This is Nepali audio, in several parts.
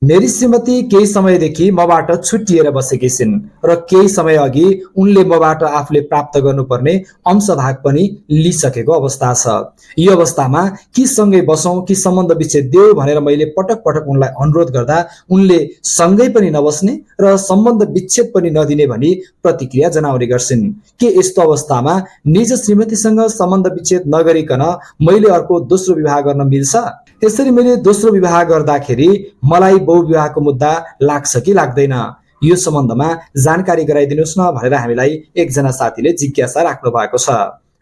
मेरी श्रीमती केही समयदेखि मबाट छुट्टिएर बसेकी छिन् र केही समय अघि उनले मबाट आफूले प्राप्त गर्नुपर्ने अंशभाग पनि लिइसकेको अवस्था छ। यो अवस्थामा कि सँगै बसौं कि सम्बन्ध विच्छेद देऊ भनेर मैले पटक पटक उनलाई अनुरोध गर्दा उनले सँगै पनि नबस्ने र सम्बन्ध विच्छेद पनि नदिने भनी प्रतिक्रिया जनाउने गर्छिन्। के यस्तो अवस्थामा निज श्रीमतीसँग सम्बन्ध विच्छेद नगरिकन मैले अर्को दोस्रो विवाह गर्न मिल्छ? यसरी मैले दोस्रो विवाह गर्दाखेरि मलाई बहुविवाहको मुद्दा लाग्छ कि लाग्दैन? यो सम्बन्धमा जानकारी गराइदिनुहोस् न भनेर हामीलाई एकजना साथीले जिज्ञासा राख्नु भएको छ।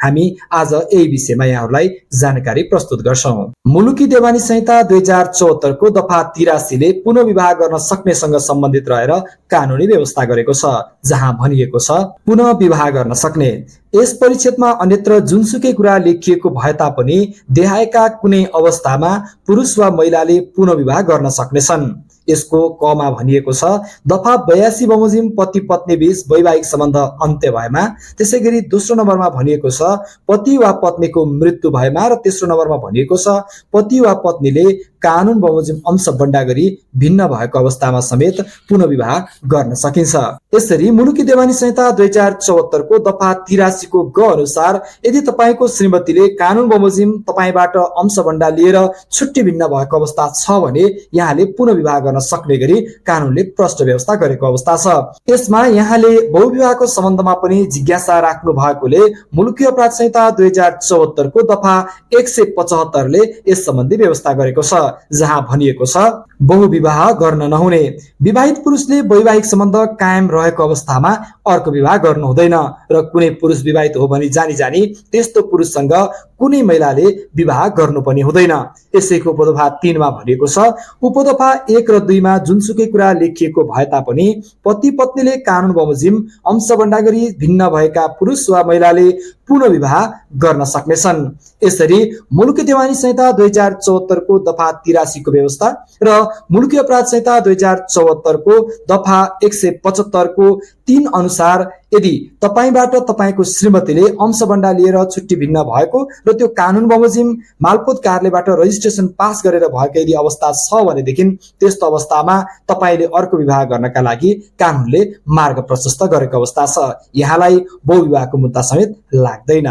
हामी आज यही विषयमा यहाँहरूलाई जानकारी प्रस्तुत गर्छौं। मुलुकी देवानी संहिता 2074 को दफा 83 ले पुनः विवाह गर्न सक्नेसँग सम्बन्धित रहेर कानूनी व्यवस्था गरेको छ, जहाँ भनिएको छ पुनः विवाह गर्न सक्ने। यस परिच्छेदमा अन्यत्र जुनसुकै कुरा लेखिएको भए तापनि देहायका कुनै अवस्थामा पुरुष वा महिलाले पुनः विवाह गर्न सक्नेछन्। यसको कमा भनिएको छ दफा 82 बमोजिम पति पत्नी बीच वैवाहिक सम्बन्ध अन्त्य भएमा, त्यसैगरी दोस्रो नम्बरमा भनिएको छ पति वा पत्नीको मृत्यु भएमा र तेस्रो नम्बरमा भनिएको छ पति वा पत्नीले कानून बमोजिम अंश बन्डा गरी भिन्न भएको अवस्थामा समेत पुनः विवाह गर्न सकिन्छ। यसरी मुलुकी देवानी संहिता 2074 को दफा 83 को ग अनुसार यदि तपाईको श्रीमतीले कानून बमोजिम तपाईबाट अंश बन्डा लिएर छुट्टी भिन्न भएको अवस्था छ भने यहाँले पुनः विवाह गर्न सक्ने गरी कानूनले प्रष्ट व्यवस्था गरेको अवस्था छ। यसमा यहाँले बहुविवाहको सम्बन्धमा पनि जिज्ञासा राख्नु भएकोले मुलुकी अपराध संहिता 2074 को दफा 175 ले यस सम्बन्धी व्यवस्था गरेको छ, जहाँ भनिएको छ बहुविवाह गर्न नहुने। विवाहित पुरुषले वैवाहिक सम्बन्ध कायम रहेको अवस्थामा अर्को विवाह गर्नु हुँदैन र कुनै पुरुष विवाहित हो भनी जानी जानी त्यस्तो पुरुषसँग कुनै महिलाले विवाह गर्नु पनि हुँदैन। यसैको उपदफा 3 मा भनिएको छ उपदफा 1 र 2 मा जुनसुकै कुरा लेखिएको भए तापनि पति पत्नीले कानून बमोजिम अंश बन्डा गरी भिन्न भएका पुरुष वा महिलाले पुनः विवाह गर्न सक्नेछन्। यसरी मुलुकी देवानी संहिता 2074 को दफा 83 को व्यवस्था र मुलुकी अपराध संहिता 2074 को दफा 175 को 3 अनुसार यदि तपाईबाट तपाईको श्रीमतीले अंश बन्डा लिएर छुट्टी भिन्न भएको र त्यो कानून बमोजिम मालपोत कार्यालयबाट रजिस्ट्रेसन पास गरेर भएको यदि अवस्था छ भनेदेखि त्यस्तो अवस्थामा तपाईले अर्को विवाह गर्नका लागि कानूनले मार्ग प्रशस्त गरेको अवस्था छ। यहाँलाई बहुविवाहको मुद्दा समेत लाग्दैन।